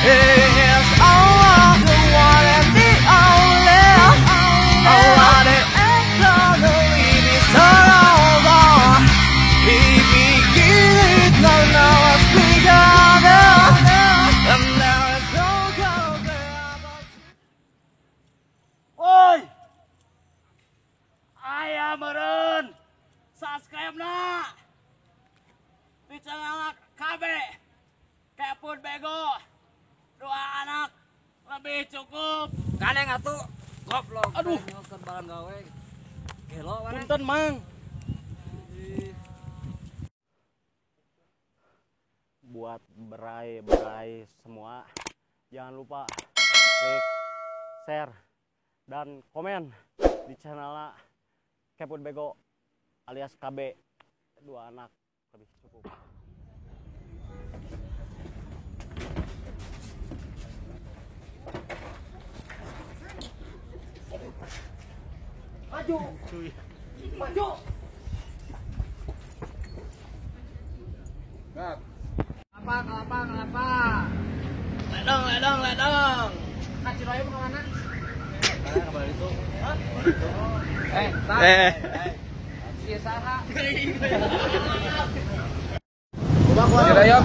It's all the one and the only. Oh, what an eternally sorrow. He begins no no speak and there is no go there. Woi, aya meureun subscribe na di channel KB Keput Bego, dua anak lebih cukup. Kaneng atuh goblok. Aduh. Nyokeun barang gawe. Gelo maneh. Punten mang. Buat berai-berai semua, jangan lupa like, share, dan komen di channel Keput Bego alias KB, dua anak lebih cukup. Maju. Maju. Kelapa, kelapa, kelapa. Ledong, ledong, ledong. Nah, Ciroyom ke mana? Hah? Eh, si saha? Ciroyom,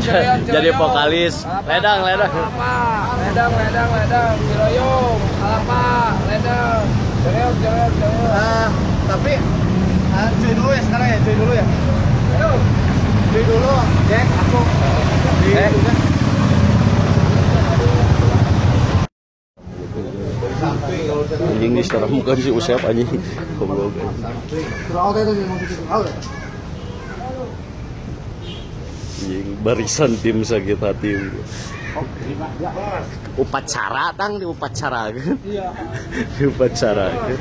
Ciroyom, Ciroyom. Jadi vokalis. Ledang, ledang. Kelapa, ledang, ledang, ledang. Ciroyom, kelapa, ledang. Ciroyom, Ciroyom, Ciroyom. Tapi cuy dulu ya sekarang ya, cuy dulu ya. Cuy dulu, Jack, aku. Anjing diseramkan si Usep anjing. Goblok. Anjing barisan tim sakit hati. Upacara tang di upacara kan? Iya. Di upacara kan.